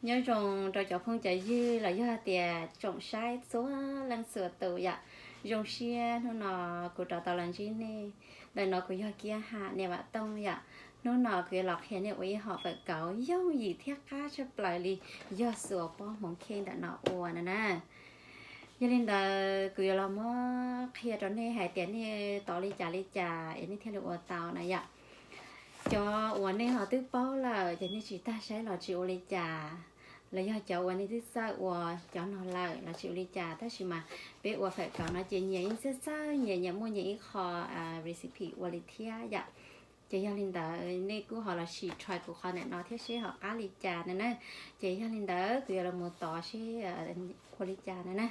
Nyob zoo rau cov phooj cov ywg los yog tias tsoom saib txhua leej txhua tus yom. Zoo siab hnub no kuv rov tau los ntsib nej. Ntawm no kuv yog Kiab Ham, niam Vam Tooj yom. Hnub no kuv yuav los qhia nej ua ib hom fawm kauv yooj yim thiab qab tshaj plaws li, yog xuas pob hmoov khej ntawm no ua no na. Yog li ntawd kuv yuav los muab qhia rau nej hais tias nej tov li cas li cas es nej thiaj li ua tau na yom. Cov uas nej ho twb paub lawm ces nej tsis tag saib los tsis ua li cas, los yog cov uas nej twb txawj ua cov no lawm los tsis ua li cas, tab sis mas peb ua fawm kauv no ces nyias yeej txawj txawj, nyias nyias muaj nyias ib qho recipe ua li thiab yom. Ces yog li ntawd nej kuj ho los sim try kuv qhov ntawm no thiab seb ho qab li cas no na. Ces yog li ntawd kuv yuav los mus tov seb ua li cas no na.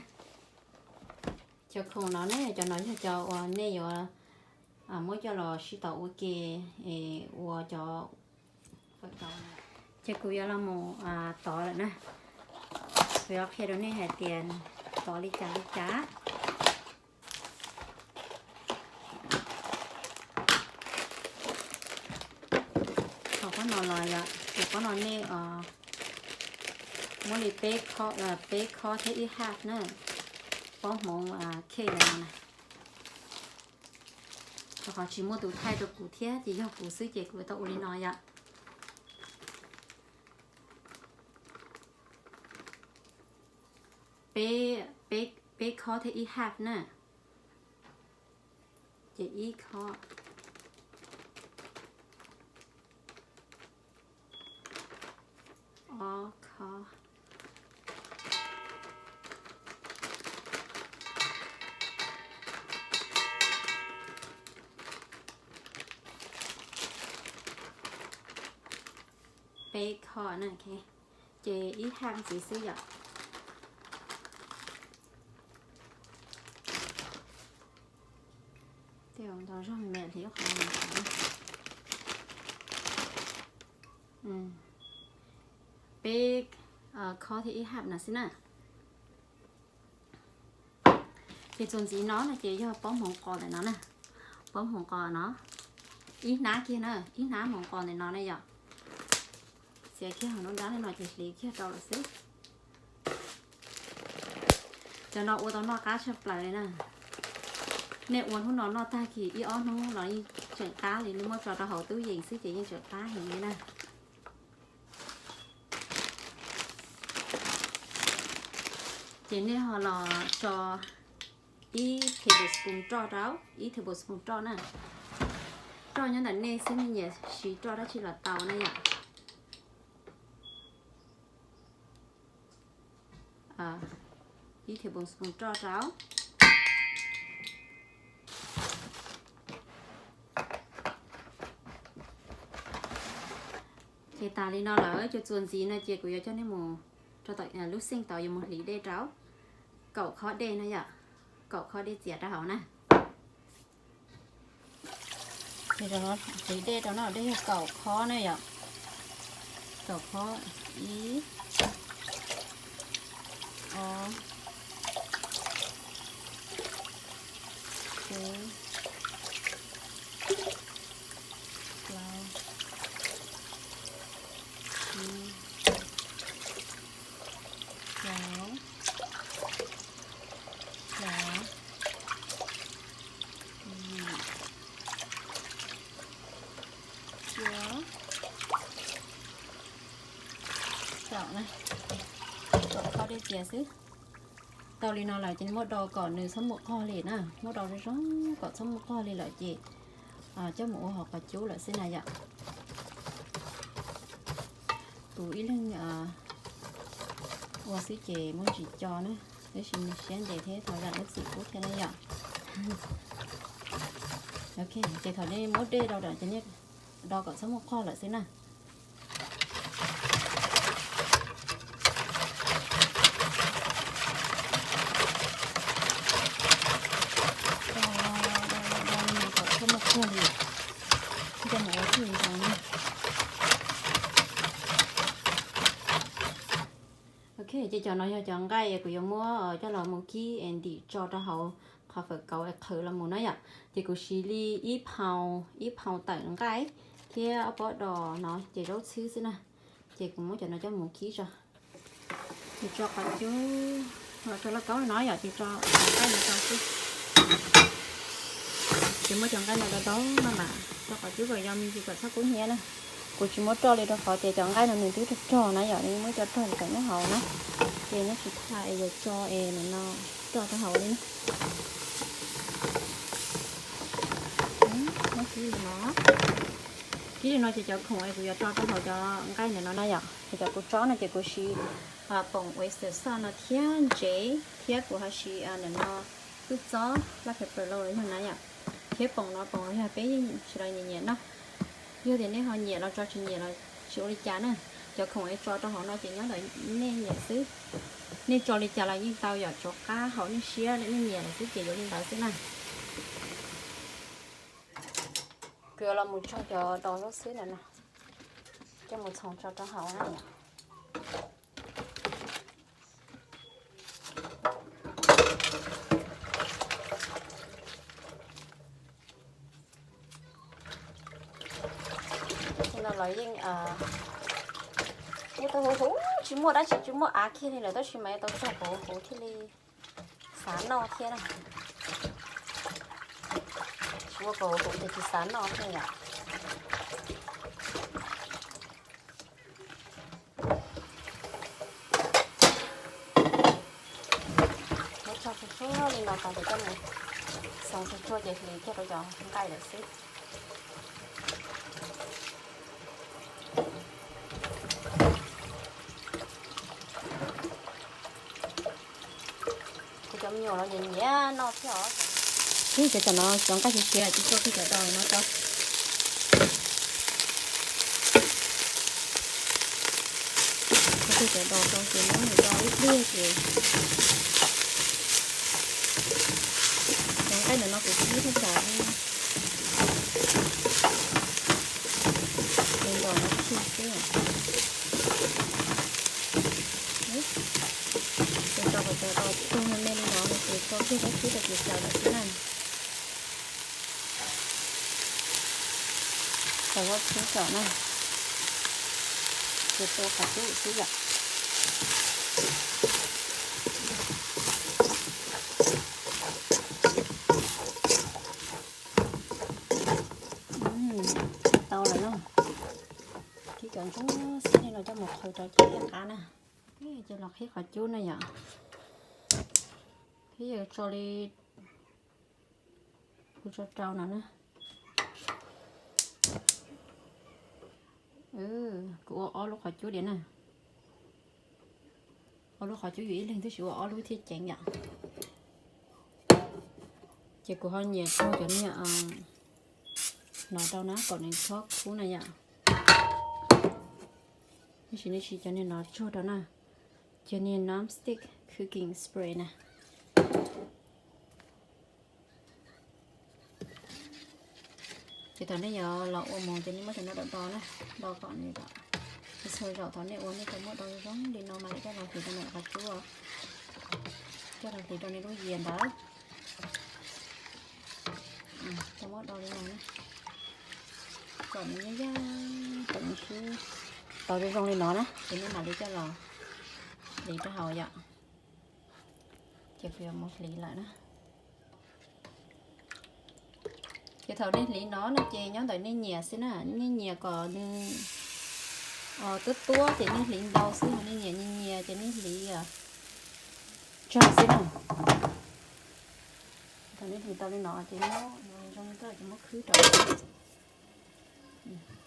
Cov khoom no ne, cov no yog cov uas nej yuav muab coj los sib tov ua ke es ua cov fawm kauv. Ces kuv yuav los mus tov lawm na. Kuv yuav qhia rau nej hais tias tov li cas li cas. Thaum qhov no los yom, ces qhov no nej muab li peb khob thiab ib half na, pob hmoov khej ntawm no na. Rau qhov tsis muaj tus thaij rau kuv thiab ces yog kuv xwb ces kuv tau ua li no yom. Peb, peb, peb khob thiab ib half na. Ces ib khob, ob khob, peb khob na. Ces ib half ntxiv xwb yom. Tej ntau zog me hliv qhov no. Peb khob thiab ib half no xwb na. Ces txuas ntxiv no no ces yog pob hmoov qos ntawm no na. Pob hmoov qos no, ib hnab kiag na, ib hnab hmoov qos ntawm no na yom. Txiav kiag hauv nruab nrab li no ces hliv kiag rau lawm xwb. Cov no ua tau noj qab tshaj plaws li na. Nej ua hnub no noj tag kis ib ob hnub los yeej tseem qab li, nej muab tso rau hauv tub yees xwb ces yeej tseem qab heev li na. Ces nej ho los tso ib tablespoon roj rau, ib tablespoon roj na. Roj nyob ntawm nej xwb, nej nyiam siv roj dab tsi los tau na yom. Ib tablespoon roj rau. Ces tas li no lawm, ces txuas ntxiv no ces kuv yuav coj nej mus rau tom lub sink tod yuav mus hliv dej rau. Kaum khob dej no yom, kaum khob dej txias rau hauv na. Ces hliv dej rau no, dej yog kaum khob na yom. Kaum khob, ib, ob, peb, plaub, tsib, rau, rau, yim, cuaj, kaum na. Kaum khob dej txias xwb. Tau li no lawm ces muab do kom nws txhob muaj qog li na, muab do zoo zoo kom txhob muaj qog li lawm ces coj mus ua hauv qhov cub lawm xwb na yom. Tus ib leeg ua xwb ces muaj ntsis co na, tab sis nws siab ntev thiab thov zam lub txim pub thiab na yom. Ok, ces thaum nej muab dej rau ces nej do kom txhob muaj qog lawm xwb na. Do, do, do kom txhob muaj qog li, coj mus ua tib zoo na. Ok, ces cov no yog cov nqaij kuv yuav muab coj los mus kib es ntim tso rau hauv qhov fawm kauv es qhwv los mus na yom. Ces kuv siv li ib phau, ib phau tawm nqaij thiab ob pob dos no ces zaub txhwb xwb na. Ces kuv muab cov no coj mus kib tso. Ces tso qhov cub los tso lauj kaub no yom, ces tso nqaij no tso xwb. Ces muab cov nqaij no do do no mas tso qhov cub kom yog me ntsis kom txhob kub hnyiab na. Kuv tsis muab roj li rau qhov tias cov nqaij no nws twb rog rog na yom, nws muab cov rog kom nyob hauv na. Ces neb tsis tham es yuav tso es nim no roj rau hauv li na. Muab kib li no. Kib li no ces cov khoom es kuv yuav tso rau hauv cov nqaij ntawm no na yom. Ces cov kuv tsob no ces kuv siv poom oyster sauce no thiab ntsev thiab kuv ho siv nim no lub txob black pepper los yog na yom. Thiab poom no poom los yog peb yeej tsis los nyiam nyiam no. Yog tias nej ho nyiam los tso, tsis nyiam los tsis ua li cas na. Cov khoom es tso rau hauv no ces nyob ntawm nej nyiam xwb. Nej tso li cas los yeej tau yom, tsuav qab haum nej siab nej nyiam lawm xwb ces yuav li ntawd xwb na. Kuv yuav los mus tso cov dos lub xwb ntawm no coj mus txhoov tso rau hauv na. Tus no los yeej ub tau huv huv, tsis muaj dab tsi, tsis muaj av kiag li lawm, tab sis mas tau txog huv huv thiaj li xav noj thiab na. Tsis muaj huv huv ces tsis xav noj thiab yom. Muab tso tsuag tsuag li no tas ces coj mus xoo tsuag tsuag ces hliv kiag rau cov nqaij lawm xwb. Kuv cov me nyuam los nyiam nyiam noj thiab os. Ib cov cov no cov nqaij siav siav ces tso kiag cov dos no rau. Tso kiag cov dos rau ces muab nws do ib pliag ces cov nqaij ntawm no kuv kib thaj tsam li tus nkaus no tseg xwb. Ces tso kom cov dos tug me me li no ces tso kiag dab tsi rau ces xaws lawm xwb na. Xaws ua txhub kom na, ces tua qhov cub xwb yom. Tau lawm na. Kib cov ntsuab xiab li no coj mus qhwv rau ces thiaj qab na. Ces los qhib qhov cub na yom. Thiab yog tso li kuv tso rau no na. Kuv ua ob lub qhov cub diam na. Ob lub qhov cub yus ib leeg twb tsis ua ob lub thiaj ceev yom. Ces kuv ho nyiam tsuag cov niag no rau na kom nws txhob kub na yom. Tab sis nej siv cov niag no tsuag rau na, cov niag non-stick cooking spray na. Ces thaum nej yuav los ua mus ces nej muab cov no do do na, do kom nws, txhua zaus thaum nej ua nej tau muab do zoo li no mas lawv coj los hliv rau ntawm qhov cub, coj los hliv rau nej lub yias ntawd. Tau muab do li no na, kom nws yaj yaj, kom nws sib tau zoo zoo li no na ces nej mam li coj los hliv rau hauv yom. Ces kuv yuav mus hliv lawm na. Ces thaum nej hliv no no ces nyob ntawm nej nyiam xwb na, nej nyiam kom nws tuab tuab ces nej hliv ntau xwb, ho nej nyiam nyias nyias ces nej hliv tsawg xwb na. Thaum nej hliv tau li no ces muab zoo li ko ces muab khwb rau.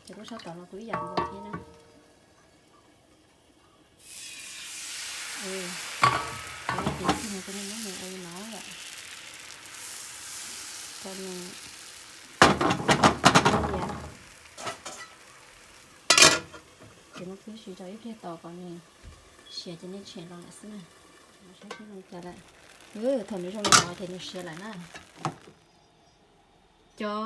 Ces lub sab tod los kuj ib yam nkaus thiab na. Ces nej muab nws ua li no yom, kom nws, ces muab khwb siv rau ib pliag tos kom nws siav ces nej tshem los lawm xwb na. Thaum nws zoo li no ces nws siav lawm na. Cov,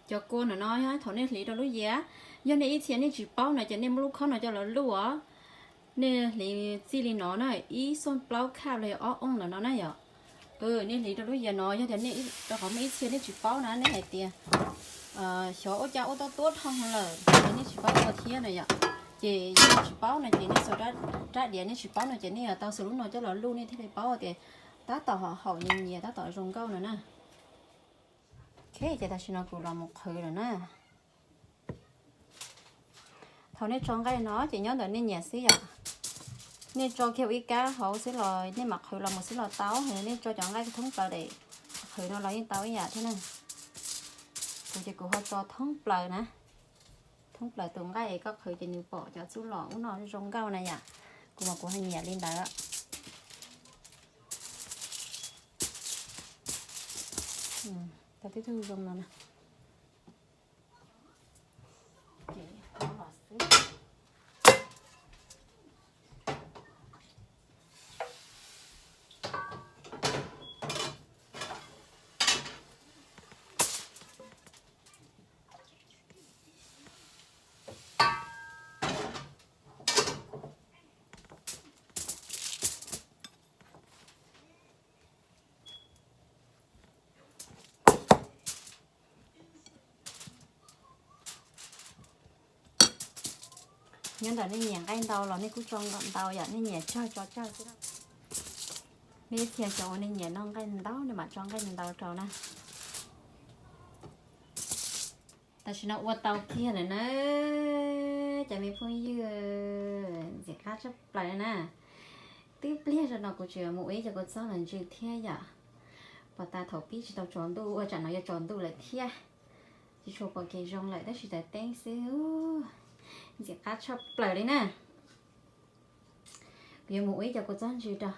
cov kua ntawm no thaum nej hliv rau lub yias, yog nej ib txhia nej tsis paub no ces nej muab lub khob no coj los luj os. Nej hliv txij li no na, ib xuaj plaub khaj los yog ob ooj ntawm no na yom. Nej hliv rau lub yias no, yog tias nej rau qhov muaj ib txhia nej tsis paub na, nej hais tias xyov ua cas ua tau tuab dhau lawm, nej tsis paub ua thiab na yom. Ces yog tsis paub no ces nej xuas rab diav, nej tsis paub no ces nej yuav tau xuas lub no coj los luj nej thiaj li paub tias tab tom haum nyias nyias tab tom zoo nkauj no na. Ok, ces tam sim no kuv los mus qhwv lawm na. Thaum nej tso nqaij no ces nyob ntawm nej nyiam xwb yom. Nej tso kiag ua ib kab hauv xwb los nej mam qhwv los mus xwb los tau, nej tso cov nqaij thoob plaws daim qhwv no los yeej tau ib yam thiab na. Kuv ces kuv ho tso thoob plaws na, thoob plaws tus nqaij es koj qhwv ces nws pom cov txuj lom ub no zoo nkauj na yom. Kuv mas kuv ho nyiam li ntawd. Tau tib tug zoo no na. Nyob ntawm nej nyiam nqaij ntau los nej kuj tso ntau yom, nej nyiam tsawg tso tsawg xwb. Nej txhia cov uas nej nyiam noj nqaij ntau nej mam tso nqaij ntau rau na. Tam sim no ua tau kiag lawm na, cov me phooj ywg, ntxim qab tshaj plaws na. Twb pliag zog no kuv tseem mus ua ib co kua txob los ntsw thiab yom. Pom tas thaum pib tsis tau tsaus ntuj, ua tsam no yuav tsaus ntuj lawm thiab. Tsis tshua pom kev zoo lawm tab sis tawm teeb xwb, ntxim qab tshaj plaws li na. Kuv yuav mus ua ib co kua txob ntsw rau,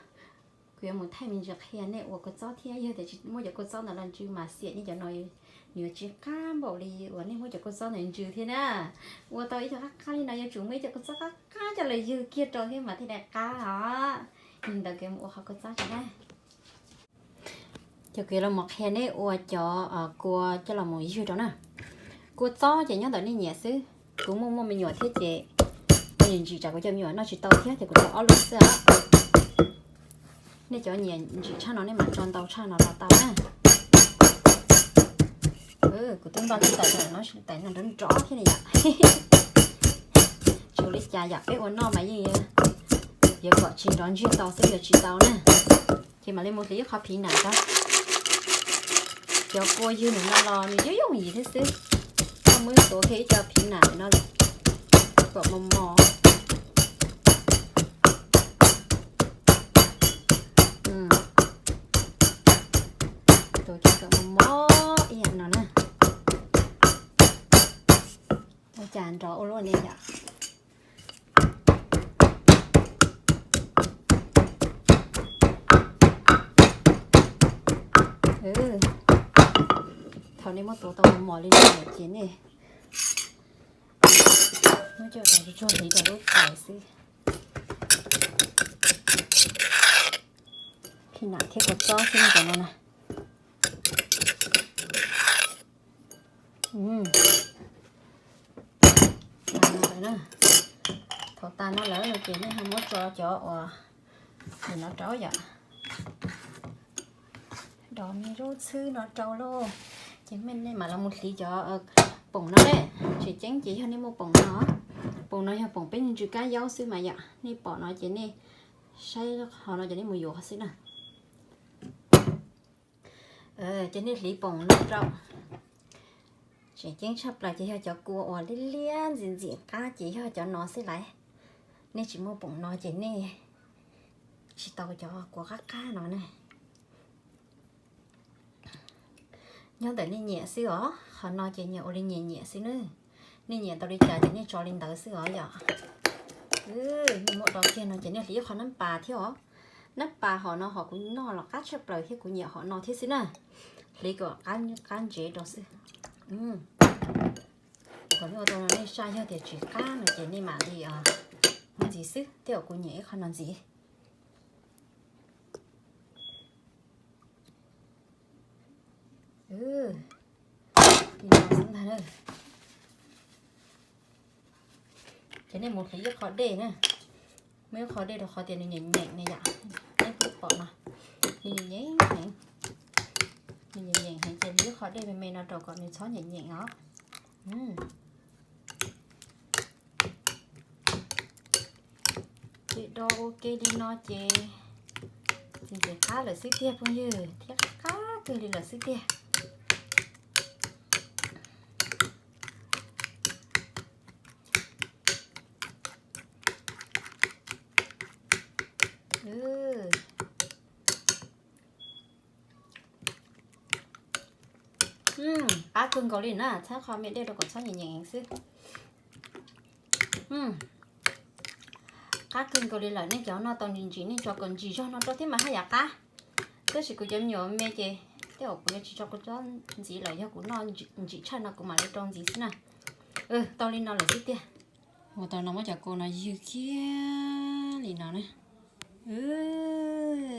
kuv yuav mus thaij me ntsis qhia nej ua kua txob thiab. Yog tias tsis muaj cov kua txob ntawd los ntsw mas xiam nej cov no nws yuav tsis qab npaum li uas nej muab cov kua txob ntawd ntsw thiab na. Ua tau ib co qab qab li no yuav tsum muaj ib co kua txob qab qab coj los ywg kiag rau thiab mas thiaj li qab os. Yog li ntawd kuv yuav mus ua qhov kua txob tso na. Ces kuv yuav los mus qhia nej ua cov kua coj los mus ywg rau na. Kua txob ces nyob ntawm nej nyiam xwb, kuv muaj muaj me nyuam thiab ces me nyuam ntsim tsam kuv cov me nyuam noj tsis tau thiab ces kuv rau ob lub xwb os. Nej cov nyiam ntsim tshaj no nej mam tso ntau tshaj no los tau na. Kuv twb npaj lub tais no, tais no nrov nrov thiab ne yom. Tsis ua li cas yom, peb ua noj mas yeej yuav kom tsis nrov ntsiag tau xwb, yuav tsis tau na. Ces mam li mus hliv ib qho phiv nam rau. Cov kua ywg nws no los nws yooj yooj yim thiab xwb. Koj muab tuav kiag ib co phiv nam no kom mos mos. Tuav kiag kom mos mos ib yam no na. Ua cas nrov ua luaj li yom. Thaum nej muab tuav tau mos mos li no lawm ces nej muab coj los tsuag hliv rau lub tais xwb. Phiv nam thiab kua txob xwb cov no na. Thaum tas no lawm no ces nej ho muab tso cov uas no rau yom. Dos me lub txhwb no rau lauj. Ces nej mam los mus hliv cov poom no ne. Tseem ceeb ces yog nej muaj poom no, poom no yog poom peb ntsw kab yaub xwb mas yom. Nej pom no ces nej saib qhov no ces nej mus yuav qhov xwb na. Ces nej hliv poom no rau. Tseem ceeb tshaj plaws ces yog cov kua uas liab liab ntxim ntxim qab ces yog cov no xwb lauj. Nej tsis muaj poom no ces nej tsis tau cov kua qab qab no ne. Nyob ntawm nej nyiam xwb os, qhov no ces nyias ua li nyias nyiam xwb na. Nej nyiam tau li cas ces nej tso li ntawd xwb os yom. Nej muab do kiag no ces nej hliv ib qho nab pas thiab os. Nab pas hom no hom kuv noj los qab tshaj plaws thiab kuv nyiam hom no thiab xwb na. Hliv kom qab ntsev rau xwb. Kom nej ua tau no nej saj, yog tias tsis qab no ces nej mam li muab ntxiv xwb, tej zaum kuv nyiam ib qho no ntxiv. Li no xwb ntag na. Ces nej mus hliv ib qho dej na. Muaj ib qho dej rau qhov tias nws nyeem nyeem ne yom. Nej kuj pom no, nws nyeem nyeem heev. Nws nyeem nyeem heev ces hliv ib qho dej me me no rau kom nws txhob nyeem nyeem os. Do ua ke li no ces txiv ntxim qab lawm xwb tiag phooj ywg, thiab qab kawg li lawm xwb tiag. Qab kawg nkaus li na, txhob kho me dej rau kom txhob nyeem nyeem xwb. Qab kawg nkaus li lawm, nej cov noj tau ntsim ntsim nej tso kom ntsim zog no rau thiab mas haj yam qab. Tab sis kuv cov me nyuam me ces tej zaum kuv yuav tsis tso kua txob ntxiv lawm, yog kuv noj ntsim tshaj no kuv mam li rau ntxiv xwb na. Tau li no lawm xwb tiag. Ua tau no muab cov kua no ywg kiag li no na.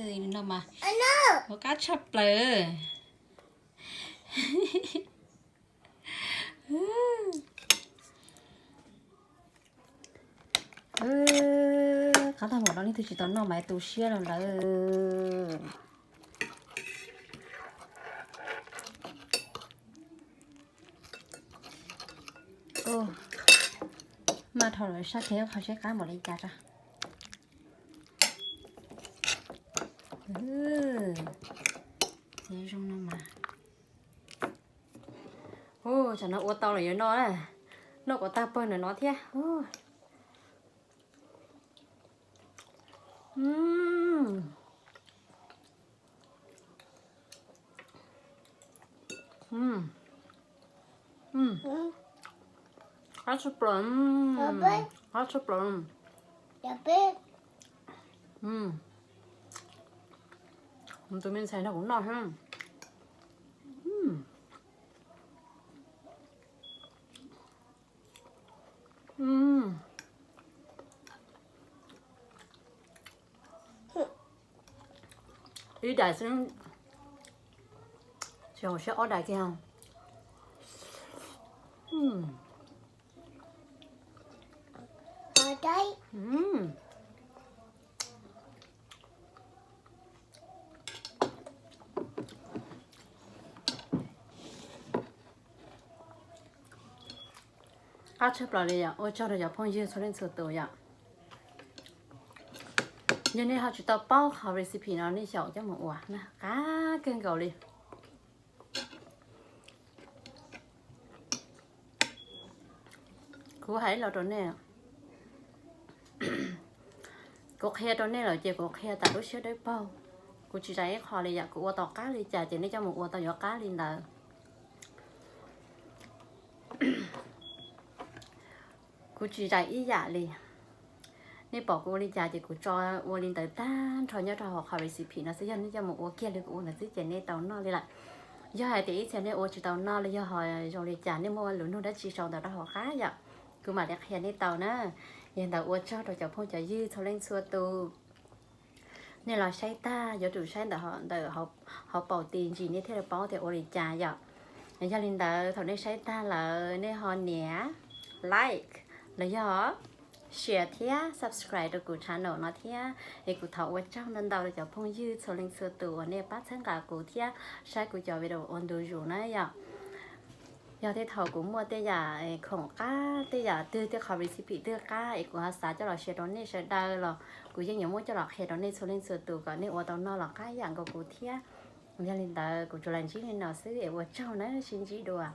Li no mas ua qab tshaj plaws. Qab tag npaum no leej twg tsis tau noj mas tu siab rau lawm. Maj dhau lawm, sab kiag qhov seb qab npaum li cas tso. Zoo no mas. Tsam no ua tau lawm yuav noj, noj kom tag pawg ntawm no thiab. Qab tshaj plaws, qab tshaj plaws. Tus me ntxhais no kuv noj. Ib daim xwb, tsis hauv siab ob daim kiag. Qab tshaj plaws li yom, ua tsaug rau cov phooj ywg txhua leej txhua tus yom. Yog nej ho tsis tau paub qhov recipe no nej xyaum coj mus ua na, qab kawg nkaus li. Kuv hais ib los rau nej, kuv qhia rau nej lawm ces kuv qhia tas lub siab dawb paug. Kuv tsis zais ib qho li yom, kuv ua tau qab li cas ces nej coj mus ua tau yuav qab li ntawd. Kuv tsis zais ib yam li. Nej pom kuv ua li cas ces kuv tso ua li ntawd tag nrho nyob rau hauv qhov recipe no xwb, yog nej coj mus ua kiag li kuv ua ntawd xwb ces nej tau noj li lawm. Yog hais tias ib txhia nej ua tsis tau noj los yog ho zoo li cas nej muaj lus nug dab tsi sau ntawm rau hauv qab yom, kuv mam li qhia nej tau na. Yog ntawd ua tsaug rau cov phooj cov ywg txhua leej txhua tus. Nej los saib tag yuav tsum saib ntawm, ntawm hauv paus ti ntsis nej thiaj li paub tias ua li cas yom. Yog li ntawd thaum nej saib tag lawm nej ho nias like los yog share thiab subscribe rau kuv channel no thiab. Es kuv thov ua tsaug ntau ntau rau cov phooj ywg txhua leej txhua tus uas nej pab txhawb nqa kuv thiab saib kuv cov video ua ntu zus na yom. Yog tej thaum kuv muaj tej yam khoom qab, tej yam twg, tej qhov recipe twg qab es kuv ho xav coj los share rau nej sawv daws los kuv yeej yuav muab coj los qhia rau nej txhua leej txhua tus kom nej ua tau noj los qab yam nkaus kuv thiab. Yog li ntawd kuv tsuas los ntsib li no xwb es ua tsaug na, sib ntsib dua.